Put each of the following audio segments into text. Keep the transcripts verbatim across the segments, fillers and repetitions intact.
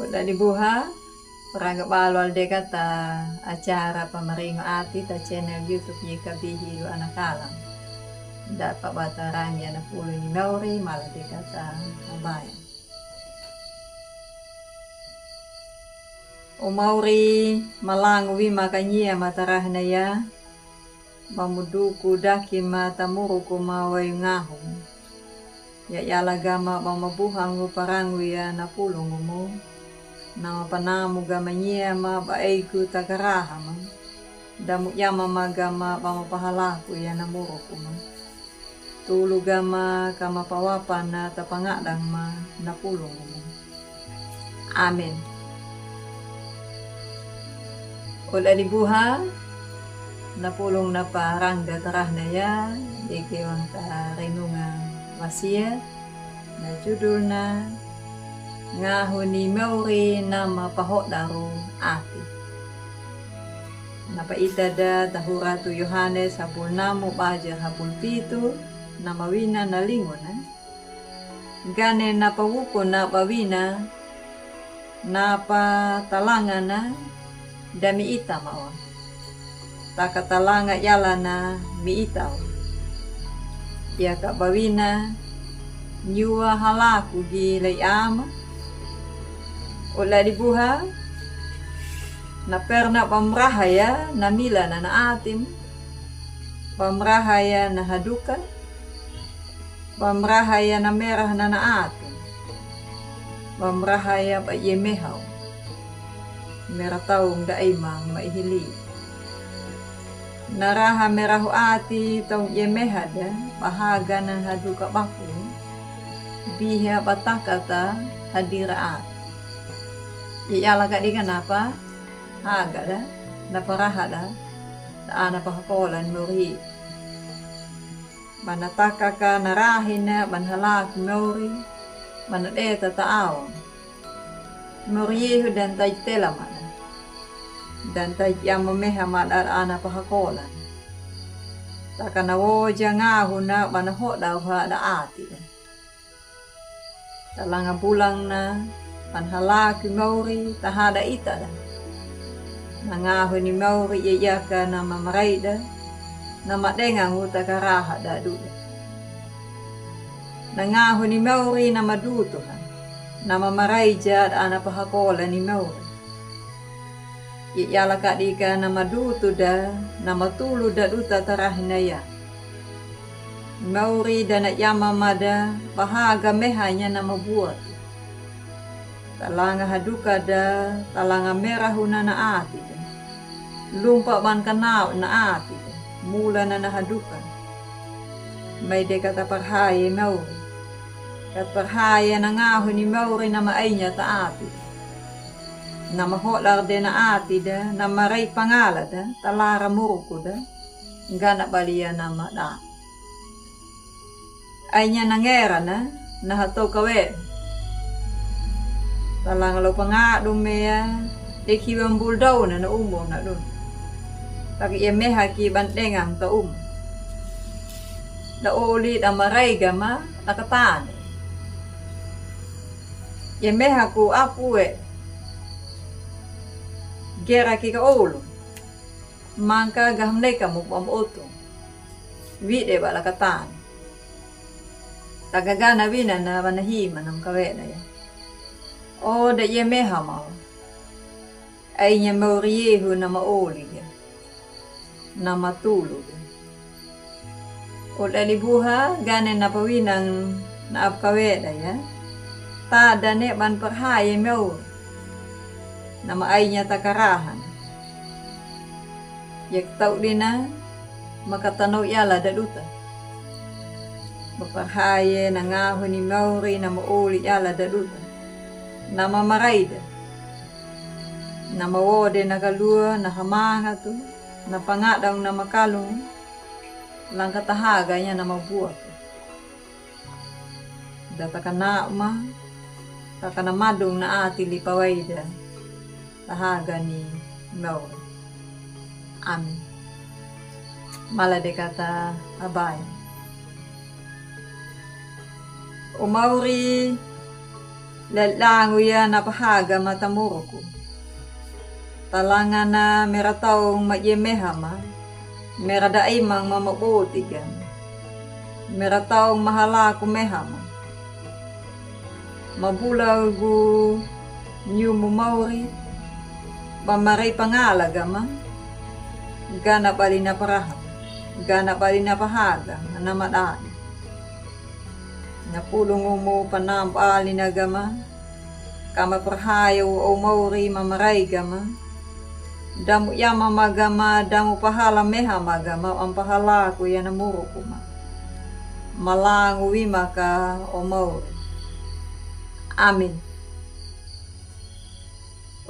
Dadi buha, raga balu alde kata acara Pamaringo Ati ta channel YouTube Y K B Hilu Anakalam. Dapa bata rangi ana pulu ni mauri, mala de kata abaya. O mauri malangu wi ma ka nyia ma tarahe na ya, ba muduku daki ma tamuruku ma wayu ngahu. Ya yala gama ba mabuhangu parangu ya na pulungu mu. Na mapanamu gama nyia ma ba eigu takaraha ma. Da muyama ma gama ba mapahalaku ya na muruku ma. Tulu gama ka mapawapa na tapangadang ma na pulungu mu. Amen. O dadi buha, na pulung na parangga tarahe na ya, dege wang ta renunga wasiya, na judul na ngahu ni mauri na mapahodaru ati. Na paita da tahura tu Yohanes hapulu namu baja hapulu pitu, na mawina na linguna. Gane na pawuku na bawina, na patalanga na da miita mawa. Taka talanga yala na miita wa. Ya ka bawina, nyua halaku gi lei ama. O dadi buha, na perna bamraha ya na mila na na ati mu. Bamraha ya na haduka. Bamraha ya na meraha na na ati. Bamraha ya ba ye meha wa. Mera taung da ai ma ma ihili. Na raha merahu ati taung ye meha da, ba haga na haduka baku. Biha ba taka ta hadira ati. Ye yala ka dika na pa haga da, na paraha da, da ana pahakola ni mauri. Ba na taka ka na rahi na, ba na halaku mauri, ba na deta ta awa. Mauri yehu da ntaji tela ma da. Da ntaji yama meha ma da ana pahakola. Taka na woja ngahu na, ba na hoda uha da ati da. Talanga bulang na, ba na halaku mauri, tahada ita da. Na ngahu ni mauri ye yaka na mamarai da, na madenga ngu takaraha da duda. Na ngahu ni mauri na madutu ha, na mamarai ja da ana pahakola ni mauri. Ye yala ka dika na madutu da, na matulu da duta tarahi na ya. Mauri da na yama ma da, ba haga meha nya na mabuatu. Talanga haduka da, talanga merahu na na ati da. Lumpa ban kanau na ati da, mula na na haduka. Mai de kata parhaye mauri. Kata parhaye na ngahu ni mauri na ma ai nya ta ati da. Na mahodar de na ati da, na marai pangala da, talara muruku da, gana baliya na ma da. Ai nya na ngera na, na hatou kawe. Talanga lo pangadu meya, de ki bambul dau na na umo na dun. Taki ye meha ki ban dengang ta umo. Da oli da marai gama, da katane. Ye meha ku apu e. Gera ki ka olu. Mangka gaham leka mu bam otu. Wide ba la katane. Tagagana wina na wana hima na mkawena ya. O da ye meha mau. Ai nya mauri yehu na ma oli ya. Na matulu ya. O dadi buha gane na pawinang na ap kaweda ya. Tada ne ban parhaye meu. Na ma ai nya takarahan. Yak tau dina makatanau yala daduta. Ba parhaye na ngahu ni mauri na ma oli yala daduta. Na ma maraida. Na ma wode na kalua na hamanga tu. Na pangadang na makalung. Langka tahaga nya na mabuatu. Da takana ma, takana madung na ati li pawaida. Tahaga ni mauri. Amin. Mala de kata abai. O mauri. Lela'angu ya na pahaga ma tamuruku. Talangana mera taung ma ye meha ma, mera daimang ma maboti gama. Mera taung ma halaku meha ma. Mabula gu nyumu mauri, ba marei pangala gama, gana bali na paraha, gana bali na pahaga, na madani. Na pulungumu panampa ali na gama, kama parhaya u o mauri ma marei gama. Damu yama ma gama, damu pahala meha ma gama, am pahalaku ya na muruku ma. Malangu wimaka o mauri. Amin.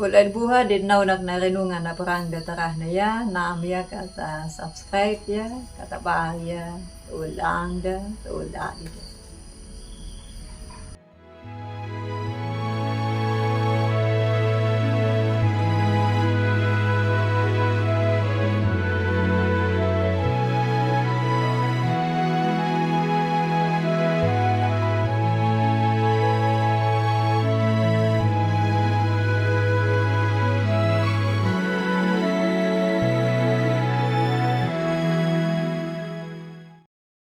Ul el buha de nau nak na renungan na parang da tarahna ya, nam ya kata subscribe ya, kata bari ya, ul anda, ul adi.